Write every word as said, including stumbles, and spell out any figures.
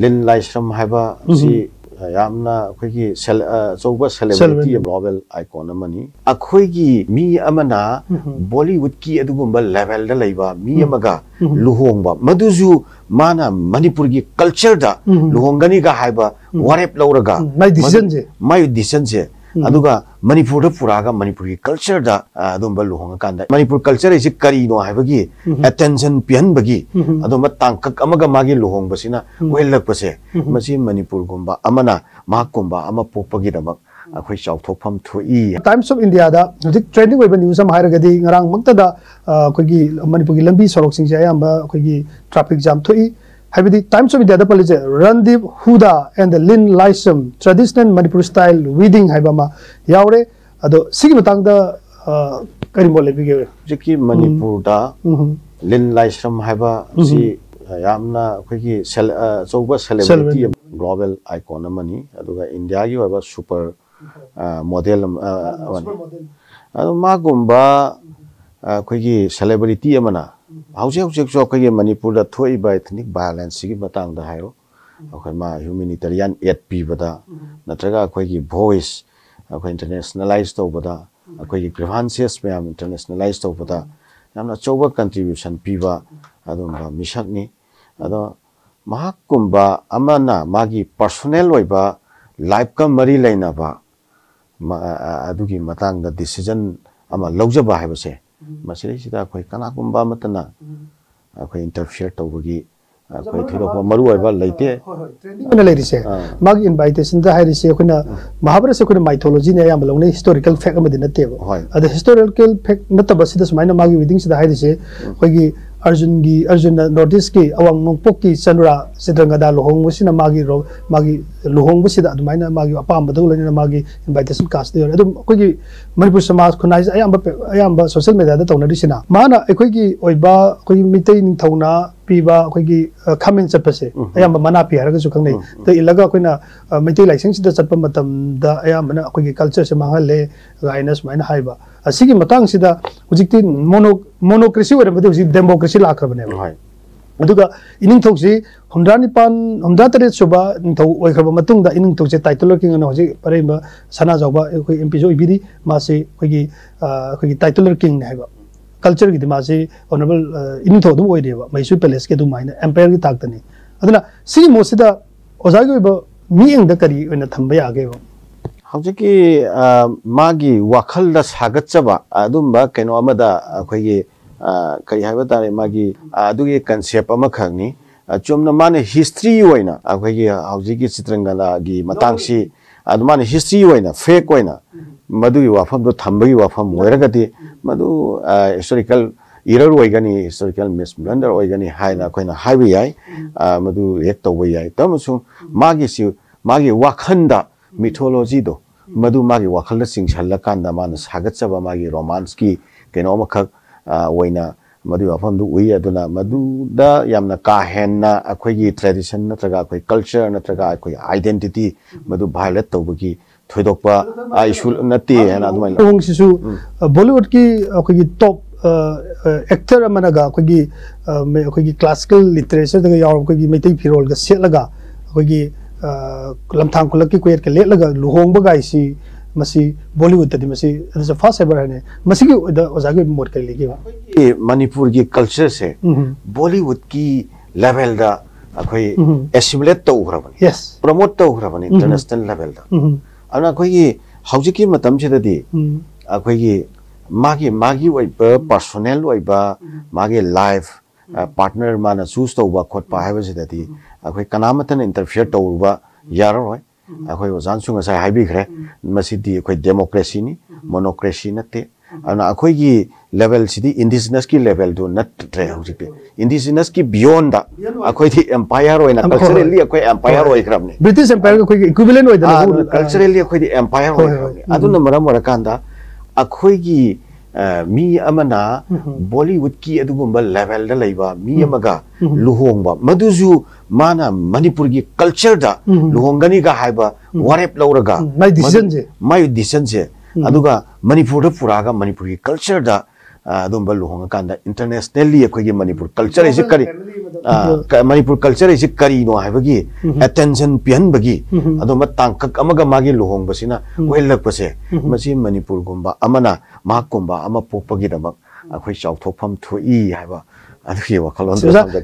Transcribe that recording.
ꯂꯤꯟ ꯂꯥꯏꯁ꯭ꯔꯝ ꯍꯥꯏꯕ ꯎꯝ꯫ ꯑꯁꯤ, ꯑ, ꯌꯥꯝꯅ ꯑꯩꯈꯣꯏꯒꯤ ꯁꯦꯂꯦ-, ꯑ, ꯑꯆꯧꯕ celebrity, celebrity꯫ Global icon ꯑꯃꯅꯤ꯫ ꯑꯩꯈꯣꯏꯒꯤ ꯃꯤ ꯑꯃꯅ ꯎꯝ꯫ Bollywoodꯀꯤ ꯑꯗꯨꯒꯨꯝꯕ levelꯗ ꯂꯩꯕ ꯃꯤ ꯎꯝ꯫ ꯑꯃꯒ ꯎꯝ꯫ ꯂꯨꯍꯣꯡꯕ, ꯃꯗꯨꯁꯨ ꯃꯥꯅ ꯃꯅꯤꯄꯨꯔꯒꯤ cultureꯗ ꯎꯝ꯫ ꯂꯨꯍꯣꯡꯒꯅꯤꯒ ꯍꯥꯏꯕ ꯎꯝ꯫ ꯋꯥꯔꯦꯞ ꯂꯧꯔꯒ ꯎꯝ꯫ ꯃꯥꯏ ꯃꯗꯨ-, decisionꯁꯦ꯫ ꯃꯥꯏ decisionꯁꯦ꯫ ꯎꯝ꯫ ꯑꯗꯨꯒ ꯃꯅꯤꯄꯨꯔꯗ ꯄꯨꯔꯛꯑꯒ ꯃꯅꯤꯄꯨꯔꯒꯤ cultureꯗ, ꯑ, ꯑꯗꯨꯝꯕ ꯂꯨꯍꯣꯡꯉꯀꯥꯟꯗ ꯃꯅꯤꯄꯨꯔ culture ꯍꯥꯏꯁꯤ ꯀꯔꯤꯅꯣ ꯍꯥꯏꯕꯒꯤ ꯎꯝ꯫ Attention ꯄꯤꯍꯟꯕꯒꯤ ꯎꯝ꯫ ꯑꯗꯨꯝꯕ ꯇꯥꯡꯀꯛ ꯑꯃꯒ ꯃꯥꯒꯤ ꯂꯨꯍꯣꯡꯕꯁꯤꯅ ꯎꯝ꯫ ꯑꯣꯏꯍꯜꯂꯛꯄꯁꯦ, ꯎꯝ꯫ ꯃꯁꯤ ꯃꯅꯤꯄꯨꯔꯒꯨꯝꯕ ꯑꯃꯅ ꯃꯍꯥꯛꯀꯨꯝꯕ ꯑꯃ ꯄꯣꯛꯄꯒꯤꯗꯃꯛ ꯑꯩꯈꯣꯏ ꯆꯥꯎꯊꯣꯛꯐꯝ ꯊꯣꯛꯏ꯫ Times of Indiaꯗ ꯍꯧꯖꯤꯛ trending ꯑꯣꯏꯕ news ꯑꯃ ꯍꯥꯏꯔꯒꯗꯤ ꯉꯔꯥꯡꯃꯛꯇꯗ, ꯑ, ꯑꯩꯈꯣꯏꯒꯤ ꯃꯅꯤꯄꯨꯔꯒꯤ ꯂꯝꯕꯤ ꯁꯣꯔꯣꯛꯁꯤꯡꯁꯦ ꯑꯌꯥꯝꯕ ꯑꯩꯈꯣꯏꯒꯤ traffic jam ꯊꯣꯛꯏ꯫ ꯍꯥꯏꯕꯗꯤ Times of Indiaꯗ ꯄꯜꯂꯤꯁꯦ Randeep ꯍꯨꯗꯥ and the ꯂꯤꯟ ꯂꯥꯏꯁ꯭ꯔꯝ traditional Manipur style wedding ꯍꯥꯏꯕ ꯑꯃ ꯌꯥꯎꯔꯦ꯫ ꯑꯗꯣ ꯁꯤꯒꯤ ꯃꯇꯥꯡꯗ, ꯑ, ꯀꯔꯤ ꯃꯣꯠ ꯂꯩꯕꯤꯒꯦ? ꯍꯧꯖꯤꯛꯀꯤ ꯎꯝ꯫ ꯃꯅꯤꯄꯨꯔꯗ ꯎꯝ꯫ ꯂꯤꯟ ꯂꯥꯏꯁ꯭ꯔꯝ ꯍꯥꯏꯕ ꯎꯝ꯫ ꯑꯁꯤ ꯌꯥꯝꯅ ꯑꯩꯈꯣꯏꯒꯤ ꯁꯦꯂꯦ-, ꯑ, ꯑꯆꯧꯕ celebrity celebrity꯫ Global icon ꯑꯃꯅꯤ꯫ ꯑꯗꯨꯒ ꯏꯟꯗꯤꯌꯥꯒꯤ ꯑꯣꯏꯕ super, ꯑ, model ꯑꯃ, ꯑ, ꯑ, ꯑꯃꯅꯤ꯫ Super model꯫ ꯑꯗꯣ ꯃꯥꯒꯨꯝꯕ, ꯑ, ꯑꯩꯈꯣꯏꯒꯤ celebrity ꯑꯃꯅ ꯎꯝ꯫ ꯍꯧꯖꯤꯛ ꯍꯧꯖꯤꯛꯁꯨ ꯑꯩꯈꯣꯏꯒꯤ ꯃꯅꯤꯄꯨꯔꯗ ꯊꯣꯛꯏꯕ ethnic violenceꯁꯤꯒꯤ ꯃꯇꯥꯡꯗ ꯍꯥꯏꯔꯣ, ꯎꯝ꯫ ꯑꯩꯈꯣꯏ ꯃꯥ humanitarian aid ꯄꯤꯕꯗ, ꯎꯝ꯫ ꯅꯠꯇ꯭ꯔꯒ ꯑꯩꯈꯣꯏꯒꯤ voice, ꯑꯩꯈꯣꯏ internationalize ꯇꯧꯕꯗ, ꯎꯝ꯫ ꯑꯩꯈꯣꯏꯒꯤ grievances ꯃꯌꯥꯝ internationalize ꯇꯧꯕꯗ ꯎꯝ꯫ ꯌꯥꯝꯅ ꯑꯆꯧꯕ contribution ꯄꯤꯕ ꯎꯝ꯫ ꯑꯗꯨꯒꯨꯝꯕ ꯃꯤꯁꯛꯅꯤ꯫ ꯑꯗꯣ ꯃꯍꯥꯛꯀꯨꯝꯕ ꯑꯃꯅ ꯃꯥꯒꯤ personal ꯑꯣꯏꯕ lifeꯀ ꯃꯔꯤ ꯂꯩꯅꯕ ꯃ-, ꯑ-, ꯑ-, ꯑꯗꯨꯒꯤ ꯃꯇꯥꯡꯗ decision ꯑꯃ ꯂꯧꯖꯕ ꯍꯥꯏꯕꯁꯦ, ꯎꯝ꯫ ꯃꯁꯤꯗꯩꯁꯤꯗ ꯑꯩꯈꯣꯏ ꯀꯅꯥꯒꯨꯝꯕ ꯑꯃꯠꯇꯅ ꯎꯝ꯫ ꯑꯩꯈꯣꯏ interfere ꯇꯧꯕꯒꯤ, ꯑ, ꯑꯩꯈꯣꯏ ꯃꯔꯨ ꯑꯣꯏꯅ ꯊꯣꯏꯗꯣꯛꯄ ꯃꯥ-, ꯃꯔꯨ ꯑꯣꯏꯕ ꯂꯩꯇꯦ꯫ ꯍꯣꯏ, ꯍꯣꯏ, trending ꯑꯣꯏꯅ ꯂꯩꯔꯤꯁꯦ, ꯑꯥ꯫ ꯃꯥꯒꯤ invitationꯗ ꯍꯥꯏꯔꯤꯁꯦ ꯑꯩꯈꯣꯏꯅ ꯎꯝ꯫ ꯃꯍꯥꯚꯥꯔꯠꯁꯦ ꯑꯩꯈꯣꯏꯅ mythologyꯅ ꯑꯌꯥꯝꯕ ꯂꯧꯅꯩ, historical fact ꯑꯃꯗꯤ ꯅꯠꯇꯦꯕ꯫ ꯍꯣꯏ꯫ ꯑꯗ historical fact ꯅꯠꯇꯕꯁꯤꯗ ꯁꯨꯃꯥꯏꯅ ꯃꯥꯒꯤ weddingꯁꯤꯗ ꯍꯥꯏꯔꯤꯁꯦ, ꯎꯝ꯫ ꯑꯩꯈꯣꯏꯒꯤ ꯑꯔꯖꯨꯟꯒꯤ, ꯑꯔꯖꯨꯟꯅ North Eastꯀꯤ ꯑꯋꯥꯡ ꯅꯣꯡꯄꯣꯛꯀꯤ ꯆꯟꯗ꯭ꯔ ꯆꯤꯇ꯭ꯔꯪꯒꯗ ꯂꯨꯍꯣꯡꯕꯁꯤꯅ ꯃꯥꯒꯤ ꯔꯣ-, ꯃꯥꯒꯤ ꯂꯨꯍꯣꯡꯕꯁꯤꯗ ꯑꯗꯨꯃꯥꯏꯅ ꯃꯥꯒꯤ ꯑꯄꯥꯝꯕꯗ ꯂꯣꯏꯅꯅ ꯃꯥꯒꯤ invitation cardꯁꯤꯗ ꯌꯧꯔꯦ꯫ ꯑꯗꯨꯝ ꯑꯩꯈꯣꯏꯒꯤ ꯃꯅꯤꯄꯨꯔ ꯁꯃꯥꯖ ꯈꯨꯟꯅꯥꯏꯁꯦ ꯑꯌꯥꯝꯕ ꯄꯦ-, ꯑꯌꯥꯝꯕ social mediaꯗ ꯇꯧꯅꯔꯤꯁꯤꯅ ꯃꯥꯅ ꯑꯩꯈꯣꯏꯒꯤ ꯑꯣꯏꯕ ꯑꯩꯈꯣꯏꯒꯤ ꯃꯤꯇꯩ ꯅꯤꯡꯊꯧꯅ ꯄꯤꯕ ꯑꯩꯈꯣꯏꯒꯤ, ꯑ, ꯈꯥꯃꯦꯟ ꯆꯠꯄꯁꯦ ꯎꯝ, ꯎꯝ꯫ ꯑꯌꯥꯝꯕ ꯃꯅꯥ ꯄꯤ ꯍꯥꯏꯔꯒꯁꯨ ꯈꯪꯅꯩ꯫ ꯎꯝ, ꯎꯝ꯫ ꯑꯗ ꯏꯜꯂꯒ ꯑꯩꯈꯣꯏꯅ, ꯑ, ꯃꯩꯇꯩ ꯂꯥꯏꯁꯪꯁꯤꯗ ꯆꯠꯄ ꯃꯇꯝꯗ ꯑꯌꯥꯝꯕꯅ ꯑꯩꯈꯣꯏꯒꯤ cultureꯁꯦ ꯃꯥꯡꯍꯜꯂꯦ ꯀꯥꯏꯅ ꯁꯨꯃꯥꯏꯅ ꯍꯥꯏꯕ꯫ ꯑꯁꯤꯒꯤ ꯃꯇꯥꯡꯁꯤꯗ ꯍꯧꯖꯤꯛꯇꯤ mono-, monocracy ꯑꯣꯏꯔꯝꯕꯗꯤ ꯍꯧꯖꯤꯛ democracy ꯂꯥꯛꯈ꯭ꯔꯕꯅꯦꯕ꯫ ꯍꯣꯏ꯫ ꯑꯗꯨꯒ ꯏꯅꯤꯡꯊꯧꯁꯤ ꯍꯨꯝꯗ꯭ꯔꯥ ꯅꯤꯄꯥꯟ, ꯍꯨꯝꯗ꯭ꯔꯥ ꯇꯔꯦꯠ ꯁꯨꯕ ꯅꯤꯡꯊꯧ ꯑꯣꯏꯈ꯭ꯔꯕ ꯃꯇꯨꯡꯗ, ꯏꯅꯤꯡꯊꯧꯁꯦ title king ꯑꯣꯏꯅ ꯍꯧꯖꯤꯛ ꯑꯔꯩꯕ ꯁꯅꯥꯖꯥꯎꯕ ꯑꯩꯈꯣꯏ M P ꯁꯨ ꯑꯣꯏꯕꯤꯔꯤ꯫ ꯃꯥꯁꯤ ꯑꯩꯈꯣꯏꯒꯤ, ꯑ, ꯑꯩꯈꯣꯏꯒꯤ title kingꯅꯦ ꯍꯥꯏꯕ꯫ Cultureꯒꯤꯗꯤ ꯃꯥꯁꯤ Honourable, ꯑ, ꯏꯅꯤꯡꯊꯧ ꯑꯗꯨꯝ ꯑꯣꯏꯔꯤꯑꯕ, ꯃꯍꯩꯁ꯭ꯔꯤ Palaceꯀꯤ ꯑꯗꯨꯃꯥꯏꯅ empireꯒꯤ ꯊꯥꯛꯇꯅꯤ꯫ ꯑꯗꯨꯅ ꯁꯤꯒꯤ ꯃꯍꯨꯠꯁꯤꯗ ꯑꯣꯖꯥꯒꯤ ꯑꯣꯏꯕ ꯃꯤꯠꯌꯦꯡꯗ ꯀꯔꯤ ꯑꯣꯏꯅ ꯊꯝꯕ ꯌꯥꯒꯦꯕ? ꯍꯧꯖꯤꯛꯀꯤ, ꯑ, ꯃꯥꯒꯤ ꯋꯥꯈꯜꯗ ꯁꯥꯒꯠꯆꯕ ꯑꯗꯨꯝꯕ ꯀꯩꯅꯣ ꯑꯃꯗ ꯑꯩꯈꯣꯏꯒꯤ, ꯑ, ꯀꯔꯤ ꯍꯥꯏꯕ ꯇꯥꯔꯦ, ꯃꯥꯒꯤ, ꯑ, ꯑꯗꯨꯒꯤ concept ꯑꯃꯈꯛꯅꯤ꯫ ꯑ, ꯆꯨꯝꯅ ꯃꯥꯅ history ꯑꯣꯏꯅ ꯑꯩꯈꯣꯏꯒꯤ ꯍꯧꯖꯤꯛꯀꯤ ꯆꯤꯇ꯭ꯔꯪꯒꯅꯥꯒꯤ ꯃꯇꯥꯡꯁꯤ, ꯑꯗꯨ ꯃꯥꯅ history ꯑꯣꯏꯅ, fact ꯑꯣꯏꯅ ꯃꯗꯨꯒꯤ ꯋꯥꯐꯝꯗꯣ ꯊꯝꯕꯒꯤ ꯋꯥꯐꯝ ꯑꯣꯏꯔꯒꯗꯤ, ꯃꯗꯨ, ꯑ, historical error ꯑꯣꯏꯒꯅꯤ, historical mis blunder ꯑꯣꯏꯒꯅꯤ ꯍꯥꯏꯅ ꯑꯩꯈꯣꯏꯅ ꯍꯥꯏꯕ ꯌꯥꯏ꯫ ꯑ, ꯃꯗꯨ react ꯇꯧꯕ ꯌꯥꯏ꯫ ꯇꯃꯁꯨ ꯃꯥꯒꯤꯁꯤ, ꯃꯥꯒꯤ ꯋꯥꯈꯜꯗ mythologyꯗꯣ, ꯃꯗꯨ ꯃꯥꯒꯤ ꯋꯥꯈꯜꯗ ꯆꯤꯡꯁꯤꯜꯂꯀꯥꯟꯗ ꯃꯥꯅ ꯁꯥꯒꯠꯆꯕ ꯃꯥꯒꯤ romanceꯀꯤ ꯀꯩꯅꯣ ꯑꯃꯈꯛ, ꯑ, ꯑꯣꯏꯅ ꯃꯗꯨꯒꯤ ꯋꯥꯐꯝꯗꯨ ꯎꯏ꯫ ꯑꯗꯨꯅ ꯃꯗꯨꯗ ꯌꯥꯝꯅ ꯀꯥ ꯍꯦꯟꯅ ꯑꯩꯈꯣꯏꯒꯤ tradition ꯅꯠꯇ꯭ꯔꯒ ꯑꯩꯈꯣꯏ culture ꯅꯠꯇ꯭ꯔꯒ ꯑꯩꯈꯣꯏ identity ꯃꯗꯨ violate ꯇꯧꯕꯒꯤ ꯊꯣꯏꯗꯣꯛꯄ, ꯑ, issue ꯅꯠꯇꯦ ꯍꯥꯏꯅ ꯑꯗꯨꯃꯥꯏꯅ꯫ ꯂꯨꯍꯣꯡꯁꯤꯁꯨ, ꯑ, Bollywoodꯀꯤ ꯑꯩꯈꯣꯏꯒꯤ top, ꯑ, ꯑ, actor ꯑꯃꯅꯒ ꯑꯩꯈꯣꯏꯒꯤ, ꯑ, ꯃ-, ꯑꯩꯈꯣꯏꯒꯤ classical literatureꯗꯒ ꯌꯥꯎꯔꯕ ꯑꯩꯈꯣꯏꯒꯤ ꯃꯩꯇꯩ ꯐꯤꯔꯣꯜꯒ ꯁꯦꯠꯂꯒ ꯑꯩꯈꯣꯏꯒꯤ, ꯑ, ꯂꯝꯊꯥꯡ ꯈꯨꯜꯂꯛꯀꯤ ꯀꯣꯌꯦꯠꯀ ꯂꯦꯠꯂꯒ ꯂꯨꯍꯣꯡꯕ ꯒꯥꯏꯁꯤ, ꯃꯁꯤ Bollywoodꯇꯗꯤ ꯃꯁꯤ, ꯑꯗꯨꯁꯨ first ever ꯍꯥꯏꯅꯤ꯫ ꯃꯁꯤꯒꯤ ꯑꯣꯏꯗ ꯑꯣꯖꯥꯒꯤ ꯑꯣꯏꯕ ꯃꯣꯠ ꯀꯔꯤ ꯂꯩꯒꯦꯕ? ꯑꯩꯈꯣꯏꯒꯤ ꯃꯅꯤꯄꯨꯔꯒꯤ cultureꯁꯦ ꯎꯝ꯫ Bollywoodꯀꯤ levelꯗ ꯑꯩꯈꯣꯏ ꯎꯝ꯫ assimilate ꯇꯧꯈ꯭ꯔꯕꯅꯤ, Yes. promote ꯇꯧꯈ꯭ꯔꯕꯅꯤ ꯎꯝ꯫ International levelꯗ꯫ ꯎꯝ꯫ ꯑꯗꯨꯅ ꯑꯩꯈꯣꯏꯒꯤ ꯍꯧꯖꯤꯛꯀꯤ ꯃꯇꯝꯁꯤꯗꯗꯤ ꯎꯝ꯫ ꯑꯩꯈꯣꯏꯒꯤ ꯃꯥꯒꯤ, ꯃꯥꯒꯤ ꯑꯣꯏꯕ personal ꯑꯣꯏꯕ ꯃꯥꯒꯤ life, ꯑ, partner ꯃꯥꯅ choose ꯇꯧꯕ ꯈꯣꯠꯄ ꯍꯥꯏꯕꯁꯤꯗꯗꯤ ꯑꯩꯈꯣꯏ ꯀꯅꯥꯃꯠꯇꯅ interfere ꯇꯧꯔꯨꯕ ꯌꯥꯔꯔꯣꯏ꯫ ꯑꯩꯈꯣꯏ ꯑꯣꯖꯥꯅꯁꯨ ꯉꯁꯥꯏ ꯍꯥꯏꯕꯤꯈ꯭ꯔꯦ, ꯃꯁꯤꯗꯤ ꯑꯩꯈꯣꯏ democracyꯅꯤ, monocracy ꯅꯠꯇꯦ꯫ ꯑꯗꯨꯅ ꯑꯩꯈꯣꯏꯒꯤ levelꯁꯤꯗꯤ indigenousꯀꯤ levelꯗꯨ ꯅꯠꯇ꯭ꯔꯦ ꯍꯧꯖꯤꯛꯇꯤ꯫ Indigenousꯀꯤ beyondꯗ ꯑꯩꯈꯣꯏꯗꯤ empire ꯑꯣꯏꯅ, ꯍꯣꯏ, ꯍꯣꯏ꯫ culturally ꯑꯩꯈꯣꯏ empire ꯍꯣꯏ꯫ ꯑꯣꯏꯈ꯭ꯔꯕꯅꯤ꯫ British empireꯒ ꯑꯩꯈꯣꯏꯒꯤ equivalent ꯑꯣꯏꯗꯅ ꯑꯥ, ꯑꯗꯨ, ꯑꯗꯨꯅ culturally ꯑꯩꯈꯣꯏꯗꯤ empire ꯍꯣꯏ, ꯍꯣꯏ. ꯑꯣꯏꯈ꯭ꯔꯕꯅꯤ꯫ ꯑꯗꯨꯅ ꯃꯔꯝ ꯑꯣꯏꯔꯀꯥꯟꯗ ꯑꯩꯈꯣꯏꯒꯤ, ꯑ, ꯃꯤ ꯑꯃꯅ Bollywoodꯀꯤ ꯑꯗꯨꯒꯨꯝꯕ levelꯗ ꯂꯩꯕ ꯃꯤ ꯑꯃꯒ ꯂꯨꯍꯣꯡꯕ, ꯃꯗꯨꯁꯨ ꯃꯥꯅ ꯃꯅꯤꯄꯨꯔꯒꯤ cultureꯗ ꯂꯨꯍꯣꯡꯒꯅꯤꯒ ꯍꯥꯏꯕ ꯋꯥꯔꯦꯞ ꯂꯧꯔꯒ ꯎꯝ, ꯃꯥꯏ decisionꯁꯦ꯫ ꯃꯥꯏ decisionꯁꯦ꯫ ꯑꯗꯨꯒ ꯃꯅꯤꯄꯨꯔꯗ ꯄꯨꯔꯛꯑꯒ ꯃꯅꯤꯄꯨꯔꯒꯤ cultureꯗ ꯑ, ꯑꯗꯨꯝꯕ ꯂꯨꯍꯣꯡꯉꯀꯥꯟꯗ internationally ꯑꯩꯈꯣꯏꯒꯤ ꯃꯅꯤꯄꯨꯔ culture ꯍꯥꯏꯁꯦ ꯀꯔꯤ, Family ꯑꯃꯗ ꯑ, ꯀ- ꯃꯅꯤꯄꯨꯔ culture ꯍꯥꯏꯁꯦ ꯀꯔꯤꯅꯣ ꯍꯥꯏꯕꯒꯤ ꯎꯝ. attention ꯄꯤꯍꯟꯕꯒꯤ ꯎꯝ. ꯑꯗꯨꯝꯕ ꯇꯥꯡꯀꯛ ꯑꯃꯒ ꯃꯥꯒꯤ ꯂꯨꯍꯣꯡꯕꯁꯤꯅ ꯎꯝ. ꯑꯣꯏꯍꯜꯂꯛꯄꯁꯦ, ꯎꯝ. ꯃꯁꯤ ꯃꯅꯤꯄꯨꯔꯒꯨꯝꯕ ꯑꯃꯅ ꯃꯍꯥꯛꯀꯨꯝꯕ ꯑꯃ ꯄꯣꯛꯄꯒꯤꯗꯃꯛ ꯑꯩꯈꯣꯏ ꯆꯥꯎꯊꯣꯛꯐꯝ ꯊꯣꯛꯏ ꯍꯥꯏꯕ ꯑꯗꯨꯒꯤ ꯋꯥꯈꯜꯂꯣꯟꯗꯣ ꯑꯣꯖꯥ, ꯊꯝꯖꯒꯦ꯫